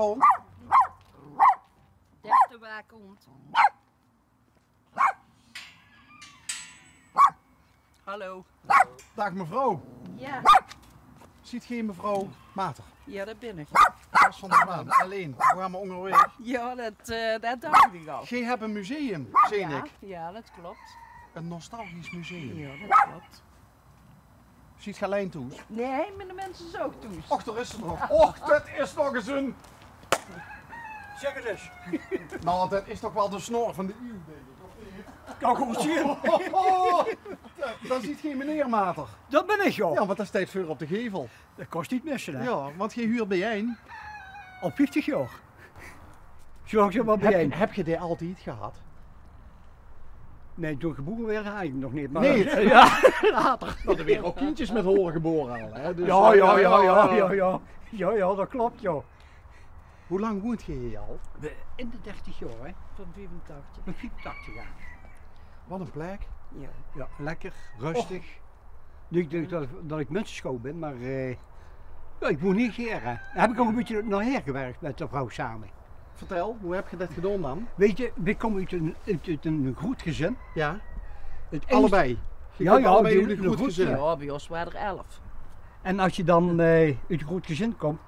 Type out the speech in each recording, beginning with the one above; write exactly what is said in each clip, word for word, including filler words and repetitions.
Oh. Des te waak hond. Hallo. Daag mevrouw. Ja. Ziet geej mevrouw Mater? Ja, det bin ich. Bas van der Maan, allein, veer gaon mer óngerwaeg. Ja, det, eh, det dach ich al. Geej höb ein museum, zeen ich. Ja, det klop. Ein nostalgisch museum. Ja, det klop. Ziet geej allein thoes? Nae, mien mins is ouch thoes. Och, dao is ze nog. Och, det is nog ins ein... Zèk 't ins. Nou, det is toch waal de snor van de iew, dink ich, of neet? Kan good zeen. Dan ziet geej meneer Mater. Det bin ich, jao. Ja, want det steit veur op de gevel. Det kós neet misse, hè? Ja, want geej huurt bie-ein. Al vieftig jaor. Zo lang zeen v'r bie-ein. Höb geej die altied gehad? Nae, toen ich gebore woort, had ich 'm nog neet, mer... Nae. Ja, later. Want d'r waere ouch kindjes mit haor gebore al, hè? Dus, ja, eh, ja, ja, ja, ja, ja. Ja, ja, det klop, ja. Wie lang woont geej hie al? V'r in de dertig jaor, hè? Van viefentachtig. Van viefentachtig, ja. Wat ein plek. Ja. Ja, lekker, rustig. Och. Nu ich dink det, det ich minse sjoean bin, mer, eh, ja, ich woon hie gaer, hè. Dao höb ich ouch ein bietje nao haer gewèrk mit de vrouw same. Vertèl, wie höb geej det gedaon dan? Weits te, v'r kómme oet ein, oet, oet ein groet gezin. Ja. Allebei? Geej kómp allebei oet ein groet gezin? Ja, bie ós waore d'r elf. En es se dan, eh, oet ein groet gezin kóms,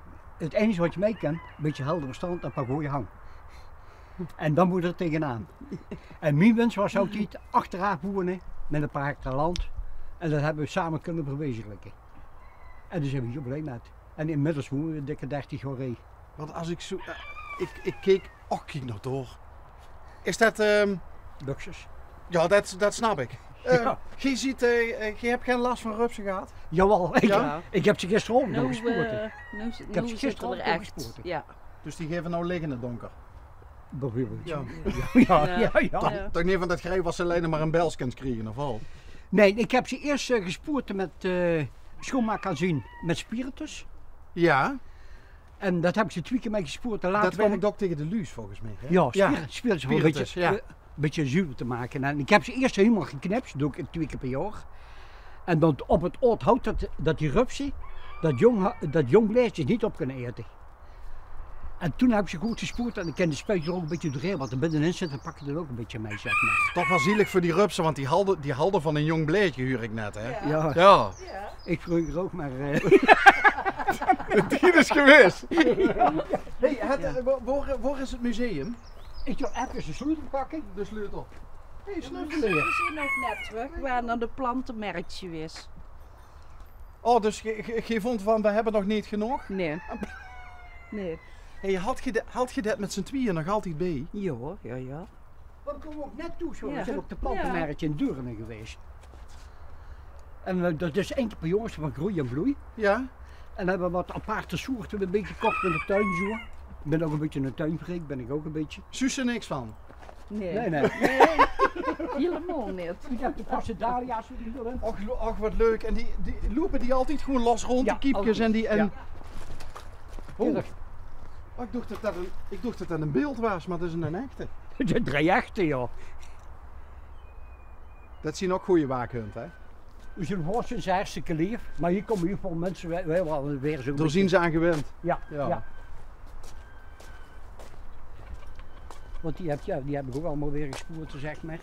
't einige wat se mit kins, bietje helder verstand en ein paar gooj hang. En dan mót se d'r taengenaan. En mien wins waas altied achteraaf woeëne mit ein paar hectare land. En det höbbe v'r same kónne verwezenlijke. En dao zeen v'r hiel blie mit. En inmiddels woeëne v'r dikke dertig jaor hie. Want es ich zo, eh, ich, ich kiek, och, kiek noe dao. Is det, ehm, buxus? Ja, det, det snap ich. Eh, ja. Geej ziet, eh, eh, geej höb gein las van rupse gehad? Jawaal, ich, ja, ich höb ze gisteraovend nog gespote. Ich höb ze gisteraovend nog gespote. Ja. Dus die gaeve noe lik in 't dónker? Bieveurbeeld. Ja. Ja, ja, ja. Toch, toch neet van det geej van Selene mer ein belsje kins kriege, of waal? Nae, ich höb ze iers, eh, gespote mit, eh, sjoonmaakazien, mit spiritus. Ja. En det höb ich ze twieë kier mit gespote. Det wèrk ouch taenge de luus, volges mich, hè? Ja, spiritus, spiritus, veur ein bietje, eh, bietje zuver te make. En ich höb ze iers hielemaol geknips, doon ich twieë kier per jaor. En dan op 't aod hout det, det die rupse, det jóng, det jóng blaedje neet op kinne aete. En toen höb ich ze good gespote en ich kin de spuit d'r ouch ein bietje doorhaer, want d'r binne-in zit, dan pak ich det ouch ein bietje mit, zeg mer. Toch waal zielig veur die rupse, want die halde, die halde van ein jóng blaedje, huur ich net, hè? Ja. Ja. Ich vreug d'r ouch, mer, eh. Dae is gewaes. Hey, het, eh, wo-, wo-, wo is 't museum? Ich zal effe de sleutel pakke. De sleutel. Hey, sleutel. V'r zeen nog net trök. V'r wore aan de plantemerkt gewaes. Oh, dus geej, geej, geej vóndt van, v'r höbbe nog neet genóg? Nae. Nae. Hey, had geej det, had geej det mit zien twieë nog altied bie? Ja, ja, ja. V'r kómme ouch net thoes, v'r zeen op de plantemerkt in Deurne gewaes. En, eh, det is ein kier per jaor van Groei en Bloei. Ja. En höbbe v'r wat aparte soorte weer biegekoch in de tuin, zo. Ich bin ouch ein bietje ein tuinfreak, bin ich ouch ein bietje. Zuus se niks van? Nae. Nae, nae. Nae, hielemaol neet. Ich höb de passen dahlia's weer in. Och, lo-, och, wat leuk. En die, die loupe die altied gewoon los rónd, die kiepkes en die, en... Ja. Oh. Oh, ich dach det det ein, ich dach det det ein beeld waas, mer det is ein, ein echte. Det zeen drie echte, ja. Det zeen ouch gooj waakhunde, hè? V'r zeen hartstikke leef, mer hie kómme hiel väöl minse weer, weer waal weer zo'n... Dao zeen ze aan gewend. Ja, ja. Want die höb, ja, die höb ich ouch allemaol weer gespote, zeg mer.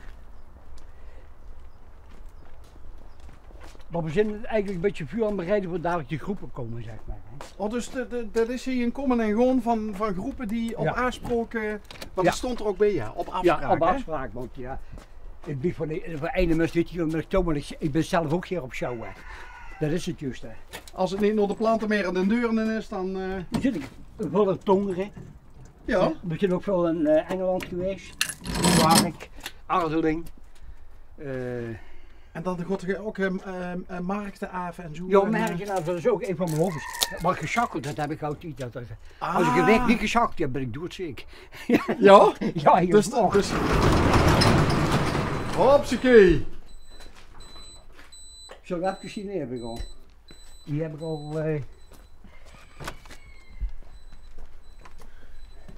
Mer v'r zeen eigelik ein bietje veur aan 't bereide veur dalik de groepe kómme, zeg mer, hè. Oh, dus de, de, det is hie ein kómme en gaon van, van groepe die op aafspraok, want det stóng d'r ouch bie, ja, op aafspraok, hè? Ja, op aafspraok, want ja. Ich bin van de, van eine mins neet hiel mit toe, mer ich, ich bin zelf ouch gaer op sjouw, hè. Det is 't juuste, hè. Es 't neet nao de plantemerkt in Deurne is, dan, eh... V'r zeen väöl in Tongere. Ja. V'r zeen ouch väöl in, eh, Engeland gewaes. Wark, Aardeling. Eh. En dan gaot geej ouch, eh, eh, eh, markte aaf en zo. Ja, en, eh, markte aaf, det is ouch ein van mien hobby's. Mer gesjakkeld, det höb ich altied. Det, det, es ich ein waek neet gesjakkeld höb, bin ich doeëdzeek. Ja? Ja, dus, dus... Hopsakee. Zal ich effe hie neve gaon? Die höb ich al, eh...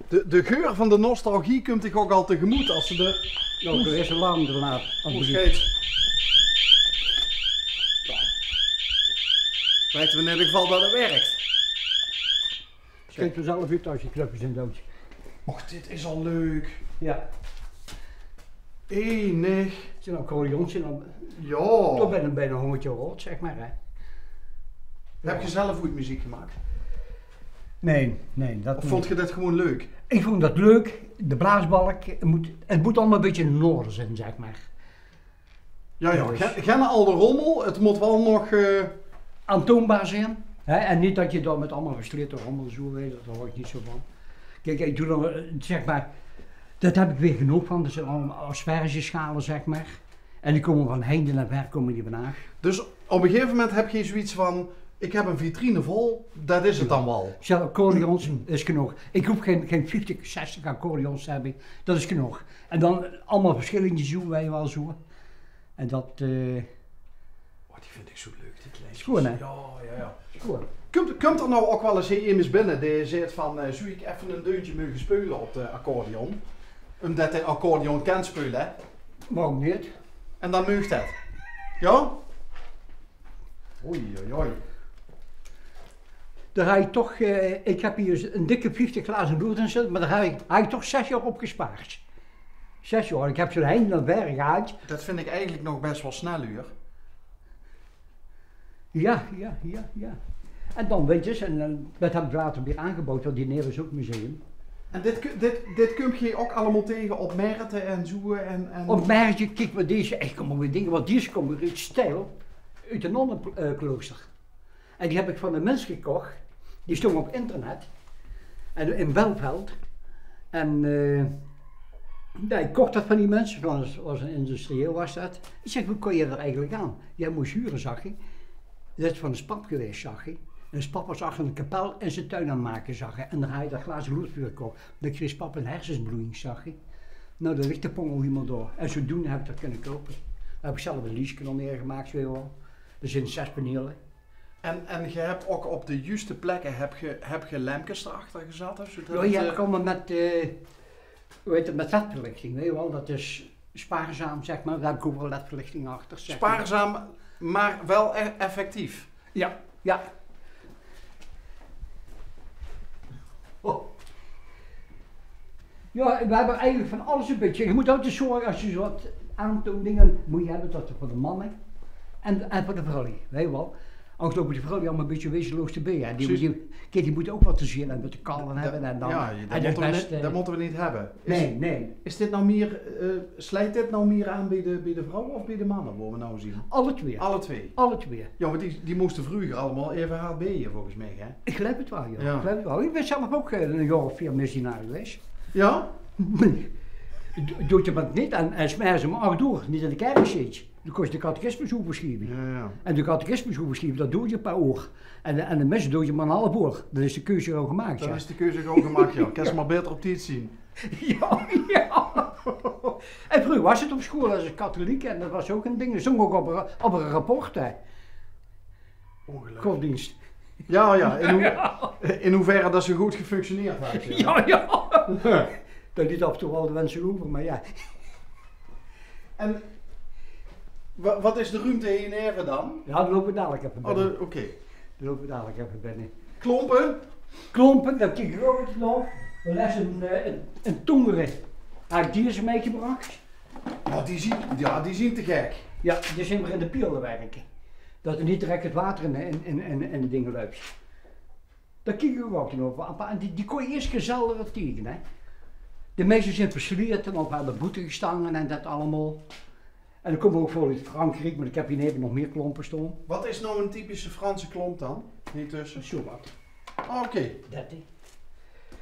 De, de geur van de nostalgie kump dich ouch al tegemoet es se de... Ja, d'r is ein lam d'r vanaf. Oh, sjeit. Weite v'r in eder geval det 't wèrk. Kiek vanzelf oet as se knöpkes in doos. Och, dit is al leuk. Ja. Enig. Zo'n accordeon, zo'n... Ja. Toch bijna, bijna honderd jaar oud, zeg maar, hè. Heb je zelf ooit muziek gemaakt? Nee, nee, dat niet. Of vond je dat gewoon leuk? Ik vond dat leuk. De blaasbalk, het moet, het moet allemaal een beetje in orde zijn, zeg maar. Ja, ja. Gen, gen al de rommel, het moet wel nog, eh, aantoonbaar zijn. Hè? En niet dat je daar met allemaal versleten rommel zo weet, daar hou ik niet zo van. Kijk, ik doe dan, eh, zeg maar, dat heb ik weer genoeg van. Dat zijn allemaal aspergeschalen, zeg maar. En die komen van heinde en ver komen die vandaag. Dus op een gegeven moment heb je zoiets van: ik heb een vitrine vol, dat is het dan wel. Zelf accordeons is genoeg. Ik hoef geen, geen vijftig, zestig accordeons te hebben. Dat is genoeg. En dan allemaal verschillende zoen, weet je wel, zo. En dat, eh, oh, die vind ik zo leuk, die kleintjes. Schoon, hè? Ja, ja, ja. Schoon. Komt, komt er nou ook wel eens emes binnen die zegt van, eh, zou ik even een deuntje mogen spelen op de accordeon? Omdat hij accordeon kan spelen, hè? Waarom niet? En dan mag dat. Ja? Oei, oei, oei. Daar heb ik toch, eh, ik heb hier een dikke vijftig glazen lood in zitten, maar daar heb ik, heb ik toch zes jaar op gespaard. Zes jaar, ik heb zo'n hein en ver gehad. Dat vind ik eigenlijk nog best wel snel, hoor. Ja, ja, ja, ja. En dan wintjes, en dan, dat heb ik later weer aangebouwd, want die neer is ook museum. En dit, ku- dit, dit kump je ook allemaal tegen op merten en zoeën en, en... Op merten, kijk, maar deze, ik kom maar weer dingen, want deze komen uit Stijl, uit de nonnenklooster. En die heb ik van een mens gekocht. Die stond op internet. En in Belveld. En, eh, ja, ik kocht dat van die mensen. Van, was een industrieel was dat. Ik zeg: "Hoe kon je er eigenlijk aan?" "Jij moest huren," zag hij. "Dat is van een pap geweest," zag hij. En zijn pap was achter een kapel in zijn tuin aan het maken, zag hij. En daar had hij dat glazen lood voor gekocht. Dan kreeg pap een hersenbloeding, zag hij. Nou, dat ligt de pongel helemaal door. En zodoende heb ik dat kunnen kopen. Daar heb ik zelf een liesje nog neergemaakt, weet je wel. Er zijn zes panelen. En, en je hebt ook op de juiste plekken heb je, heb je lampjes erachter gezet, of zo? Ja, ja, eh, komen met, eh, hoe heet het, met ledverlichting, weet je wel. Dat is spaarzaam, zeg maar. Daar heb ik ook wel ledverlichting achter, zeg maar. Spaarzaam, maar wel e- effectief. Ja, ja. Oh. Ja, we hebben eigenlijk van alles een beetje. Je moet altijd zorgen, als je zo wat aantoondingen moet je hebben, dat er voor de mannen en, en voor de vrouwen, weet je wel. Anders lopen die vrouwen allemaal een beetje wezenloos te been. Hè. Die, die, kijk, die moeten ook wat te zien en wat te kallen hebben. En dan, ja, dat, en dat moeten we niet, dat moeten we niet hebben. Is, nee, nee. Is dit nou meer, eh, sluit dit nou meer aan bij de, bij de vrouwen of bij de mannen, waar we nou zien? Alle twee. Alle twee? Alle twee. Ja, want die, die moesten vroeger allemaal even hard beeën, volgens mij, hè? Ik geloof het wel, ja. Ja. Ik geloof het wel. Ik ben zelf ook, eh, een jaar of vier missionaris geweest. Ja? Do- Doet je wat niet en, en smijt ze maar acht door, niet in de kerk zit. Dan kost de catechismus overschrijven. Ja, ja. En de catechismus overschrijven, dat doe je per oor. En de, en de mis doe je maar een half oor. Dan is de keuze al gemaakt. Dan is de keuze al gemaakt, ja. Kan ze maar beter op tijd zien. Ja, ja. En vroeger was het op school als een katholiek en dat was ook een ding. Dat stond ook op een, op een rapport, hè. Ongelooflijk. Godsdienst. Ja, ja. In, hoe, in hoeverre dat ze goed gefunctioneerd had. Ja, ja. Dat liet af en toe wel de wensen over, maar ja. En wa- wat is de ruimte hiernaven dan? Ja, dan lopen we dadelijk even binnen. Oh, oké. Dan lopen we dadelijk even binnen. Klompen? Klompen, dat kijk ik ook nog. Er is een, eh, een, een tongere. Had ik die eens meegebracht? Oh, die zien, ja, die zien te gek. Ja, die zijn weer in de pielen werken. Dat er niet direct het water in, in, in, in, in de dingen loopt. Daar kijk ik ook nog op. En die, die kon je eerst gezellig tegen, hè. De meeste zijn versleten of aan de boete gestangen en dat allemaal. En dan komen we ook voor uit Frankrijk, maar ik heb hier even nog meer klompen staan. Wat is nou een typische Franse klomp dan? Hier tussen. Zo wat. Oh, oké. Dat die.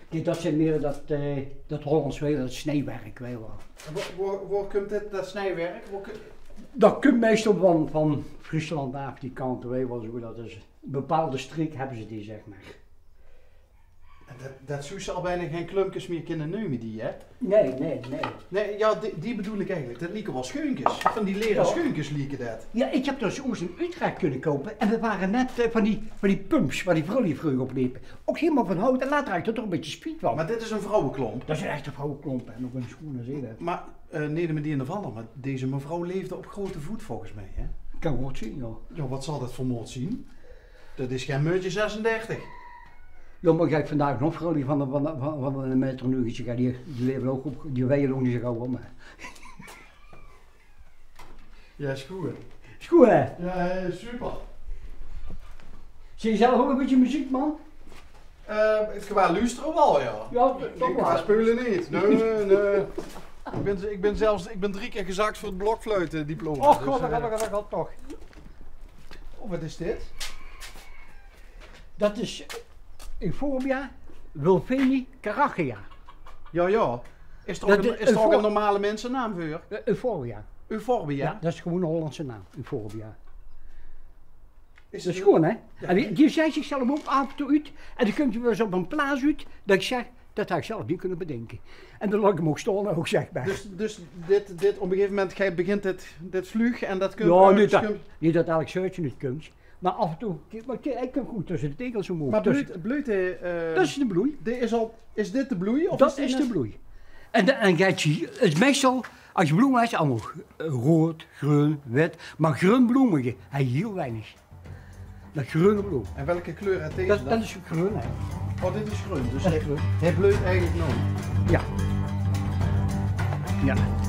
Kijk, dat zijn meer dat, eh, dat Hollands, weet je, dat snijwerk, weet je wel. En wo- wo- waar komt dit, dat snijwerk? Waar ku- Dat komt meestal van, van Friesland af, die kant, weet je wel, zo dat is. Bepaalde streek hebben ze die, zeg maar. En dat, dat zou ze al bijna geen klumpjes meer kunnen nemen, die, hè? Nee, nee, nee. Nee, ja, die, die bedoel ik eigenlijk. Dat lieken wel scheunkes. Van die leren scheunkes lieken dat. Ja, ik heb dus oors in Utrecht kunnen kopen. En we waren net, eh, van die, van die pumps, waar die vrouwen vroeger op liepen. Ook helemaal van hout. En later had ik er toch een beetje spiet van. Maar dit is een vrouwenklomp. Dat is een echte vrouwenklomp. En ook een schone zee. Maar, eh, nee, de meneer in de Vallen, maar deze mevrouw leefde op grote voet volgens mij, hè? Kan goed zien, ja. Ja, wat zal dat voor moord zien? Dat is geen muurtje zesendertig. Jao, mer ich höb vandaag nog veural die van de, van de, van, van de Maître Nugent, die, die laeve ouch op, die weie ouch neet zoe gaw óm, hè. Jao, is good. Is good, hè? Jao, super. Zeen geer zelf ouch e bietje meziekman? Eh, qua loestere waal, jao. Jao, toch waal. Qua speule neet. Nae, nae. Ich bin, ich bin zelfs, ich bin drie kier gezak veur 't blokfluitediploma. Och god, god, god, god, toch. Oh, waat is dit? Dat is Euphorbia wilfeni carachea. Jao, jao. Is d'r ouch 'n, is d'r ouch 'n normale minsenaam veur? Eh, Euphorbia. Euphorbia? Jao, dat is gewoen 'n Hollandse naam, Euphorbia. Dat is sjoen, hè? En die, die zèt zichzelf ouch aaf en toe oet. En dan kump 'r weer ins op 'n plaats oet dat ich zèk, dat had ich zelf neet kónne bedinke. En dan laot ich 'm ouch staon, ouch, zèk mer. Dus, dus dit, dit, op e gegeve moment geit, begint dit, dit vleug en dat kump... Jao, neet dat, neet dat elk zuidje neet kump. Mer aaf en toe, kiek, mer kiek, hae kump good tösse de tegels omhoeg. Mer bleut, bleut hae, eh, dat is de bloei. Dae is al, is dit de bloei? Of dat is de bloei. En de, en geit ge, 't meistal, es ge bloome höbs, allemaol, eh, roead, greun, wit, mer greunbloemige, hae hiel weinig. Dat greune bloem. En welke kleur haet deze dan? Dat is greun, hè. Oh, dit is greun. Dus hae, hae bleut eigelik nog. Jao. Jao.